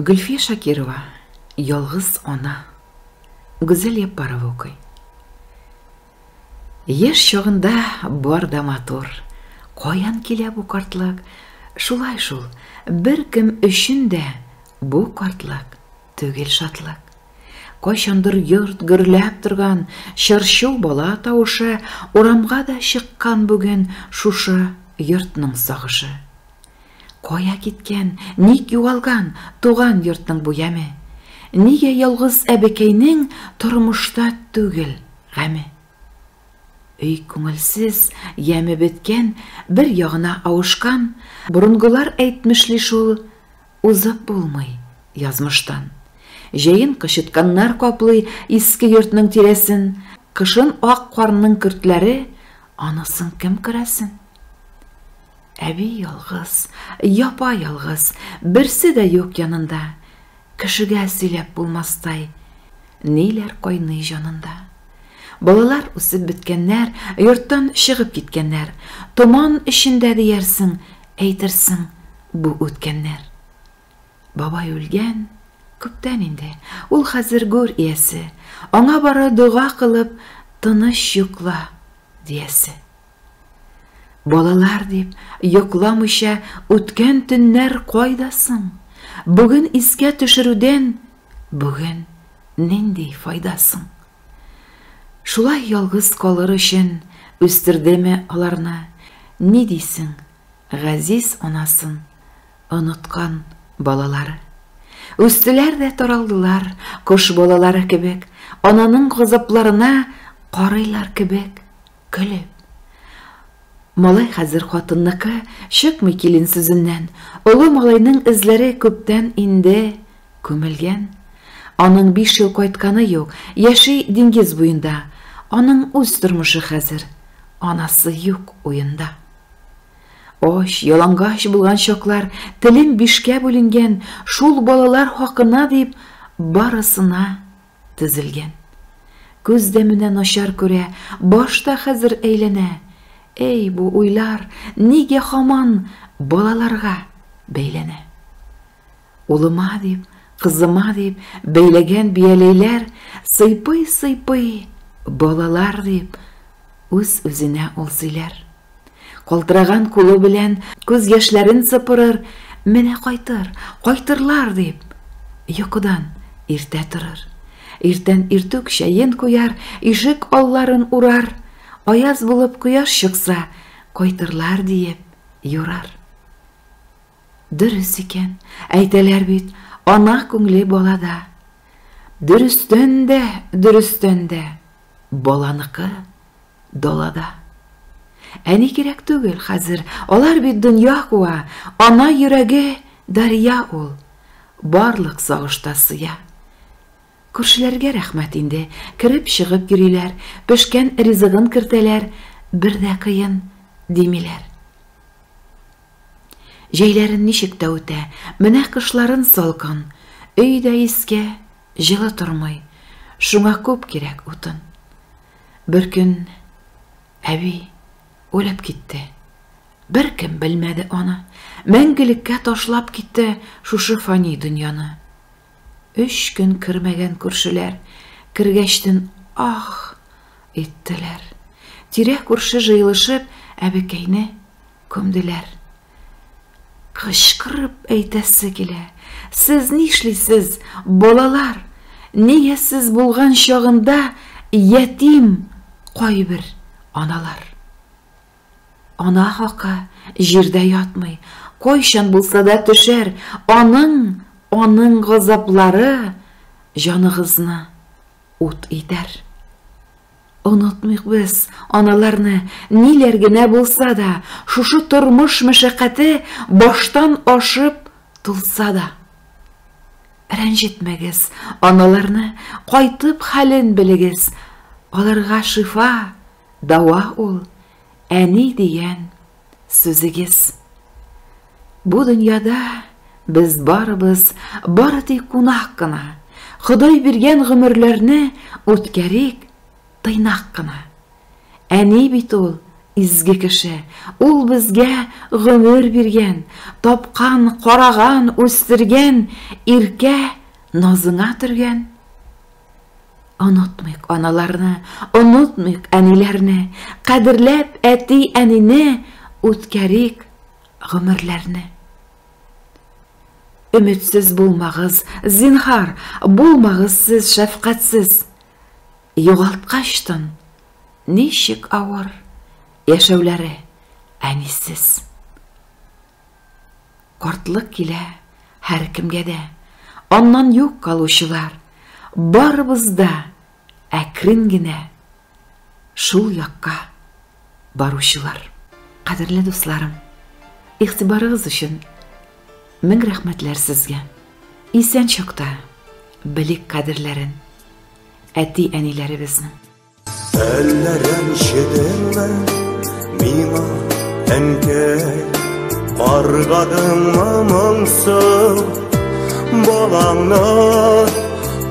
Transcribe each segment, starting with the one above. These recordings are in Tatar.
Гөлфия Шакирова, Ялгыз ана. Гүзәл Яппарова укый. Яшь чагында бар да матур. Каян килә бу картлык? Шулай шул, беркем өчен дә бу картлык түгел шатлык. Кайчандыр йорт гөрләп торган, чыр-чу бала тавышы урамга да чыккан бүген шушы йортның сагышы. Кая киткән, ник югалган туган йортның бу яме? Нигә ялгыз әбекәйнең тормышта түгел гаме? Өй күңелсез, яме беткән, бер ягына авышкан, борынгылар әйтмешли шул, узып булмый язмыштан. Җәен кычытканнар каплый иске йортның тирәсен, кышын ак карның көртләре, анысын кем керәсен? Әби ялгыз, япа-ялгыз, берсе дә юк янында. Кешегә сөйләп булмастай, ниләр кайный җанында. Балалар үсеп беткәннәр, йорттан чыгып киткәннәр. Томан эчендә диярсең, әйтерсең, бу үткәннәр. Бабай үлгән, күптән инде, ул хәзер гүр иясе. Аңа бары дога кылып, тыныч йокла, диясе. Балалар дип, йокламыйча үткән төннәр кайда соң? Бүген искә төшерүдән бүген нинди файда соң? Шулай ялгыз калыр өчен үстердеме аларны? Ни дисең, газиз анасын оныткан балалары? Үстеләр дә таралдылар, кош балалары кебек, ананың газапларына карыйлар кебек. Көлеп. Малай хәзер хатынныкы, чыкмый килен сүзеннән. Олы малайның эзләре күптән инде күмелгән. Аның 5 ел кайтканы юк, яши диңгез буенда. Аның үз тормышы хәзер, анасы юк уенда. Ач, ялангач булган чаклар, телем бишкә бүленгән, шул балалар хакына дип барысына төзелгән. Күз дә менә начар күрә, баш та хәзер әйләнә. Эй, бу уйлар нигә һаман балаларга бәйләнә? Улыма дип, кызыма дип бәйләгән бияләйләр сыйпый-сыйпый балалар дип үз-үзенә ул сөйләр. Калтыраган кулы белән күз яшьләрен сыпырыр, менә кайтыр, кайтырлар дип, йокыдан иртә торыр. Иртән иртүк чәен куяр, ишек алларын урар, аяз булып кояш чыкса, кайтырлар диеп юрар. Дөрес икән, әйтәләр бит, ана күңле балада. Дөрестән дә, дөрестән дә, баланыкы далада. Әни кирәк түгел хәзер, алар бит дөнья куа, ана йөрәге дәрья ул, барлык сагышта сыя. Күршеләргә рәхмәт инде, кереп-чыгып йөриләр, пешкән ризыгын кертәләр, бер дә кыен димиләр. Җәйләрен ничек тә үтә, менә кышларын салкын, өй дә искә, җылы тормый, шуңа күп кирәк утын. Бер көн әби үлеп китте. Беркем белмәде аны. Мәңгелеккә ташлап китте шушы фани дөньяны. Өч көн кермәгән күршеләр, кергәчтен ах иттеләр. Тирә күрше җыелышып әбекәйне күмделәр. Кычкырып әйтәсе килә. Сез нишлисез, балалар? Нигә сез булган чагында ятим кайбер аналар? Ана хакы җирдә ятмый, кайчан булса да төшәр, аның, аның газаплары җаныгызны ут итәр. Онытмыйк без аналарны, ниләр генә булса да, шушы тормыш мәшәкате баштан ашып тулса да. Рәнҗетмәгез аналарны, кайтып хәлен белегез, аларга шифа, дава ул, әни дигән сүзегез. Бу дөньяда без барыбыз бары тик кунак кына. Ходай биргән гомерләрне үткәрик тыйнак кына. Әни бит ул изге кеше, ул безгә гомер биргән, тапкан, караган, үстергән, иркә назыңа төргән. Онытмыйк аналарны, онытмыйк әниләрне, кадерләп әти-әнине үткәрик гомерләрне. Өметсез булмагыз, зинһар, булмагыз сез шәфкатьсез. Югалткачтын ничек авыр яшәүләре әнисез. Картлык килә һәркемгә дә, аннан юк калучылар, барыбыз да әкрен генә шул якка баручылар. Кадерле дусларым, игътибарыгыз өчен мең рәхмәтләр сезгә. Исән чакта белик кадерләрен әти-әниләребезнең. Әллә рәнҗедеңме миңа, әнкәй, каргадыңмы моңсу балаңны?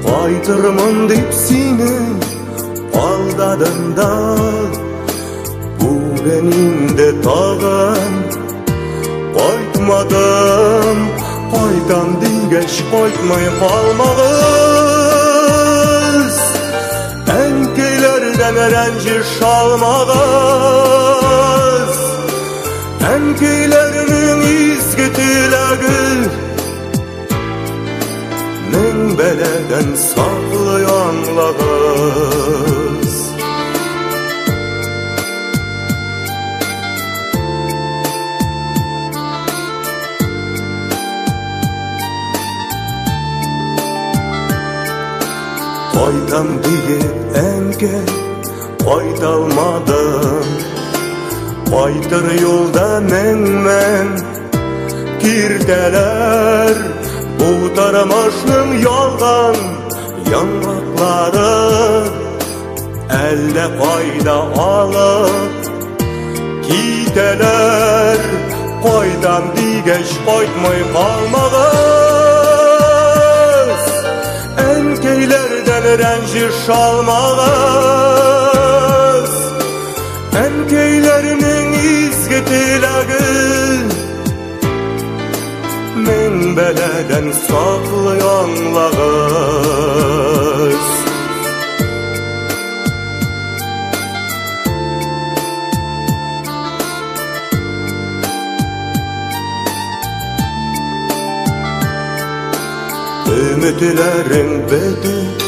Кайтырмын дип сине алдадым да, бүген инде тагын кайтмадым. Кайтам дигәч кайтмый калмагыз, әнкәйләрдән рәнҗеш алмагыз. Әнкәйләрнең изге теләге мең бәладән саклый аңлагыз. Кайтам диеп, әнкәй, кайта алмадым. Кайтыр юлда мең-мең киртәләр, бу тормышның ялган яңаклары әллә кайда алып китәләр. Кайтам дигәч кайтмый калмагыз, әнкәйләрдән рәнҗеш алмагыз. Әнкәйләрнең изге теләге мең бәладән саклый аңлагыз. Өметләрең бетеп,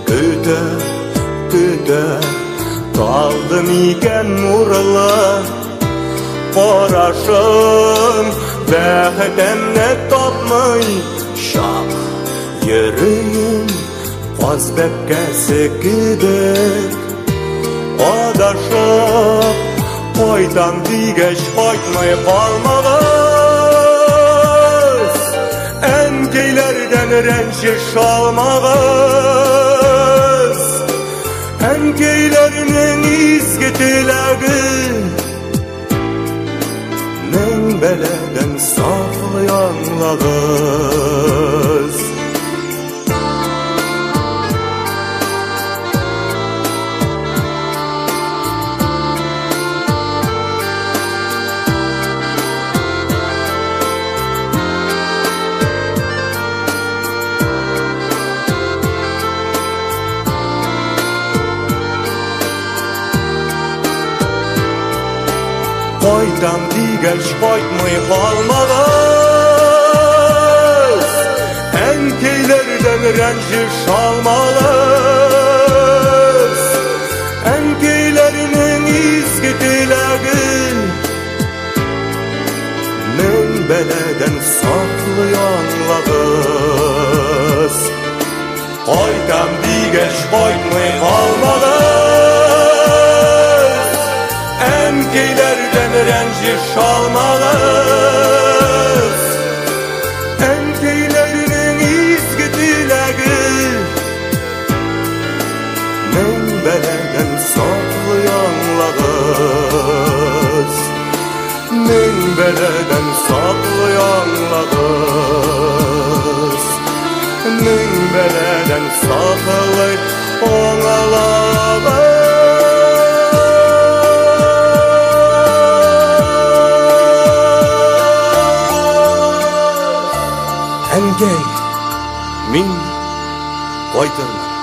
көтә, көтә, калды микән нурлы карашым? Бәхетемне тапмый чак йөрим, каз бәбкәсе кебек адашып. Кайтам дигәч кайтмый калмагыз, әнкәйләрдән рәнҗеш алмагыз. Әнкәйләрнең изге теләге мең бәладән саклый аңлагыз. Кайтам дигәч кайтмый калмагыз, әнкәйләрдән рәнҗеш алмагыз. Әнкәйләрнең изге теләге мең бәладән саклый аңлагыз. Кайтам дигәч кайтмый калмагыз, әнкәйләрдән рәнҗеш алмагыз. Әнкәйләрнең изге теләге мең бәладән саклый аңлагыз. Мең бәладән саклый аңлагыз. Мең бәладән саклый аңлагыз. Мин кайтырмын.